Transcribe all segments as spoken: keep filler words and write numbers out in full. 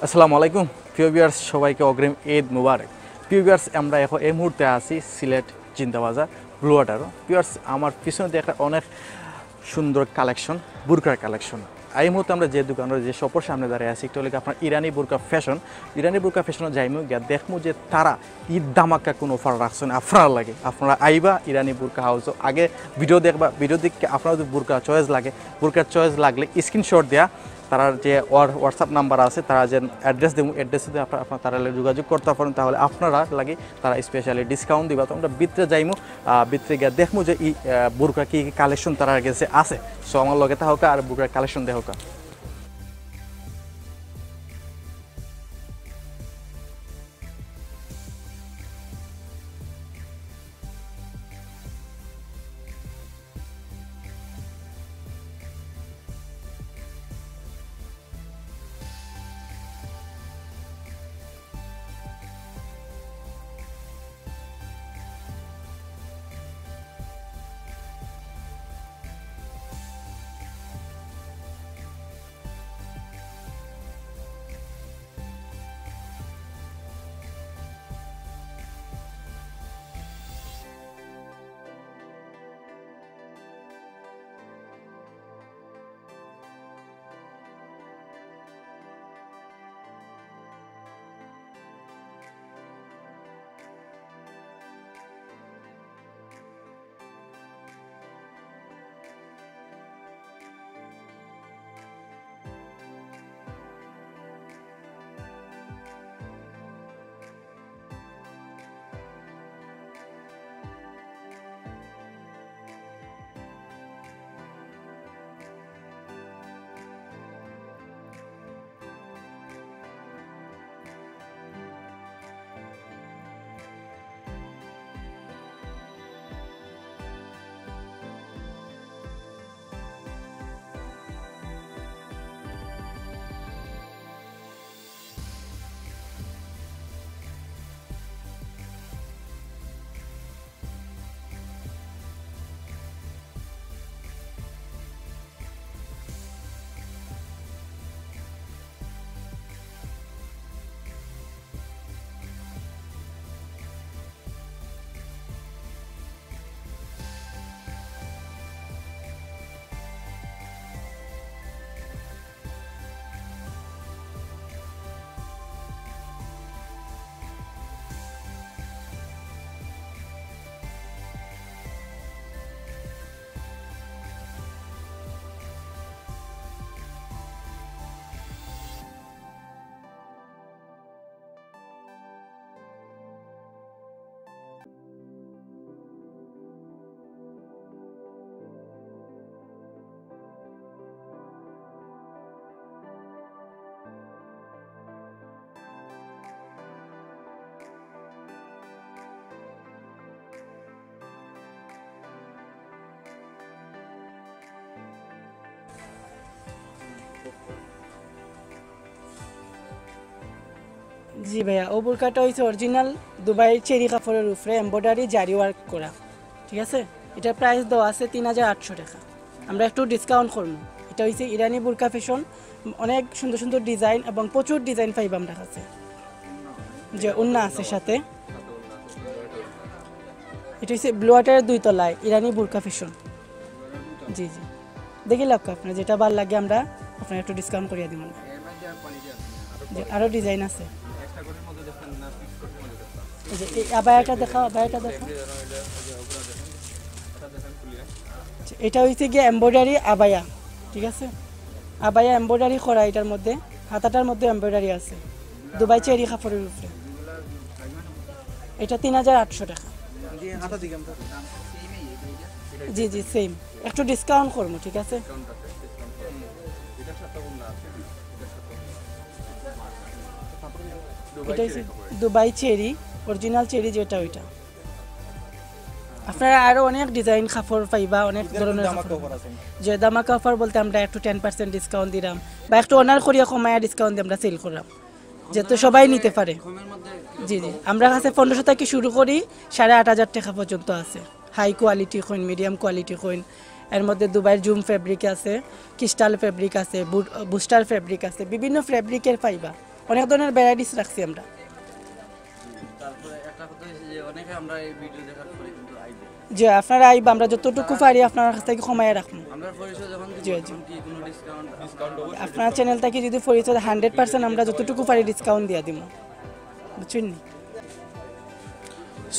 আসসালামু আলাইকুম প্রিয় ভিউয়ার্স, সবাইকে অগ্রিম ঈদ মুবারক। প্রিয় ভিউয়ার্স, আমরা এখন এই মুহূর্তে আছি সিলেট জিন্দাবাজার ব্লু ওয়াটারো। ভিউয়ার্স, আমার পিছনে দেখরা অনেক সুন্দর কালেকশন, বুরকার কালেকশন। এই মুহূর্তে আমরা যে দোকানর, যে শপর সামনে দাঁড়ায় আছি, একটা হলো কি আপনার ইরানি বুরকা ফ্যাশন। ইরানি বুরকা ফ্যাশনো যাইমু, গিয়া দেখমু যে তারা ঈদ ধামাকা কোন অফার রাখছইন আপনারার লাগি। আপনারা আইবা ইরানি বুরকা হাউসো, আগে ভিডিও দেখবা, ভিডিও দেখে আপনারার যদি বুরকা চয়েস লাগে, বুরকার চয়েস লাগলে স্ক্রিনশট দিয়া তারার যে হোয়াটসঅ্যাপ নাম্বার আছে, তারার যে অ্যাড্রেস দিমু, অ্যাড্রেসে যদি আপনারা, আপনারা তারার লগে যোগাযোগ করতা পারইন, তাহলে আপনারার লাগি তারা স্পেশালি ডিসকাউন্ট দিবা। তো আমরা ভিতরে যাইমু, আহ, ভিতরে গিয়া দেখমু যে ই, আহ, বুরকা কি কি কালেকশন তারার গেছে আছে। সো আমার লগে থাকউক্কা আর বুরকার কালেকশন দেখউক্কা। জি ভাইয়া, ও বুরকাটা হইছে অরিজিনাল দুবাই চেরি কাপড়ের উপরে এমব্রয়ডারি জারি ওয়ার্ক করা, ঠিক আছে? এটার প্রাইস দেওয়া আছে তিন হাজার আটশো টাকা। আমরা একটু ডিসকাউন্ট করবো। এটা হইছে ইরানি বুরকা ফ্যাশন, অনেক সুন্দর সুন্দর ডিজাইন এবং প্রচুর ডিজাইন পাইবা আমরা কাছে। যে ওন্না আছে সাথে, এটা হইছে ব্লু ওয়াটারের দুই তলায় ইরানি বুরকা ফ্যাশন। জি জি, দেখি লাভ আপনার যেটা ভালো লাগে আমরা আপনার একটু ডিসকাউন্ট করিয়া দিব। যে আরো ডিজাইন আছে। এই যে এই আবায়াটা দেখাও, আবায়াটা দেখাও। এটা হইছে গিয়ে এমব্রয়ডারি আবায়া, ঠিক আছে? আবায়া এমব্রয়ডারি করা, এটার মধ্যে হাতাটার মধ্যে এমব্রয়ডারি আছে, দুবাই চেরি কাপড়ের উপরে। এটা তিন হাজার আটশো টাকা। জি জি, সেম। একটু ডিসকাউন্ট করবো, ঠিক আছে? এটা হচ্ছে দুবাই চেরি, অরিজিনাল চেরি যেটা, ওইটা। আপনারা আরো অনেক ডিজাইন কাপড় পাইবা, অনেক ধরনের কাপড়। যে ধামাকা অফার বলতে আমরা একটু টেন পার্সেন্ট ডিসকাউন্ট দিলাম, বা একটু অনার করিয়া কমায়া ডিসকাউন্ট দিয়ে আমরা সেল করলাম, যাতে সবাই নিতে পারে। জি জি, আমরা কাছে পনেরোশো থেকে শুরু করি, সাড়ে আট হাজার টাকা পর্যন্ত আছে। High quality coin, medium quality coin, এর মধ্যে দুবাইর জুম ফেব্রিক আছে, ক্রিস্টাল ফেব্রিক আছে, বুস্টার ফেব্রিক আছে, বিভিন্ন ফেব্রিকের পাইবা। অনেক ধরনের ভ্যারাইটিস রাখছি আমরা। তারপরে একটা কথা হচ্ছে যে অনেকে আমরা এই ভিডিও দেখার পরে কিন্তু আইবে। জি, আপনারা আইবা, আমরা যতটুকু পারি আপনার কাছ থেকে কমাইয়া রাখমু। আমরা পরিচয় যখন দিব, জি, জি। তখন কি কোনো ডিসকাউন্ট? আপনার চ্যানেল থেকে যদি পরিচয় হান্ড্রেড পার্সেন্ট আমরা যতটুকু পারি ডিসকাউন্ট দিয়া দিমু, বুঝছইন নি?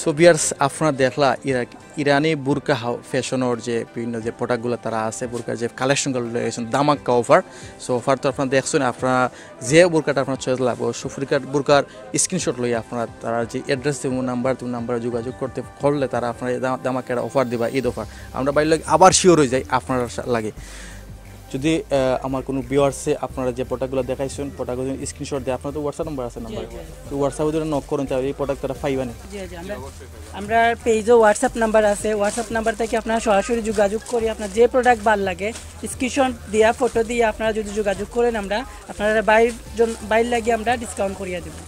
সো ভিউয়ার্স, আপনারা দেখলা ইরা-, ইরানি বুরকা হাউ-, ফ্যাশনর যে বিভিন্ন যে প্রোডাক্টগুলো তারা আছে, বুরকার যে কালেকশনগুলো লইয়া আইছইন, ধামাকা অফার। সো অফার তো আপনারা দেখছইন, আপনারা যে বুরকাটা আপনার চয়েস লাগবো, সুফরিকার বুরকার স্ক্রিনশট লইয়া আপনারা তারা যে অ্যাড্রেস দিমু, নাম্বার দিমু, নাম্বারে যোগাযোগ করতে, করলে তারা আপনারা এই দাম-, ধামাকা একটা অফার দিবা, ঈদ অফার। আমরা বাইর লাগি আবার শিওর হয়ে যাই আপনারা সা-, লাগে। যদি, আহ, আমার কোনো ভিউয়ার্সে আপনারা যে প্রোডাক্টগুলো দেখাইছেন, প্রোডাক্টগুলো স্ক্রিনশট দিয়ে, আপনার তো WhatsApp নাম্বার আছে, নাম্বার, জি, জি। তো WhatsApp-এ যদি নক করেন, তাহলে এই প্রোডাক্ট তারা পাইবা নি? জি, জি, আমরা, আমরা পেজও WhatsApp নাম্বার আছে, WhatsApp নাম্বার থেকে আপনারা সরাসরি যোগাযোগ করি, আপনার যে প্রোডাক্ট ভালো লাগে, স্ক্রিনশট দিয়া, ফটো দিয়া আপনারা যদি যোগাযোগ করেন, আমরা আপনারা বাইর জন-, বাইর লাগি আমরা ডিসকাউন্ট করিয়া দেবো।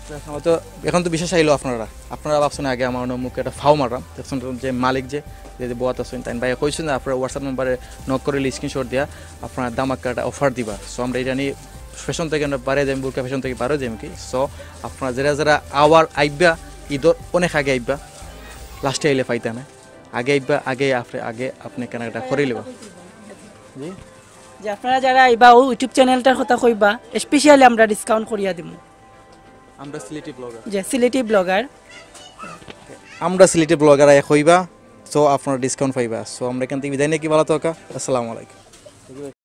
তো এখন তো, এখন তো বিশ্বাস আইলো আপনারা, আপনারা ভাবছেন আগে আমার মুখে একটা ফাও মারলাম, দেখছেন তো যে মালিক যে, যে, যে বওয়াত আছেন, তাই ভাই কইছেন যে আপনারা WhatsApp নাম্বারে নক করলে স্ক্রিনশট দিয়া আপনারা ধামাকা একটা অফার দিবা। সো আমরা ইরানি ফ্যাশন থেকে আমরা বারে যাই, বুরকা ফ্যাশন থেকে বারে যাই কি। সো আপনারা যারা যারা আবার আইবা, ঈদর অনেক আগে আইবা, লাস্টে আইলে পাইতা না, আগে আইবা, আগে আপনি, আগে আপনি কেনাকাটা করে নিবা। জি, যে আপনারা যারা আইবা ও YouTube চ্যানেলটার কথা কইবা, স্পেশালি আমরা ডিসকাউন্ট করিয়া দিমু। আমরা সিলেটি ব্লগার। যে সিলেটি ব্লগার। আমরা সিলেটি ব্লগার আইয়া কইবা, সো আপনারা ডিসকাউন্ট পাইবা। সো আমরা এখান থেকে বিদায় নিয়ে কি ভালো থাকা, আসসালামু আলাইকুম।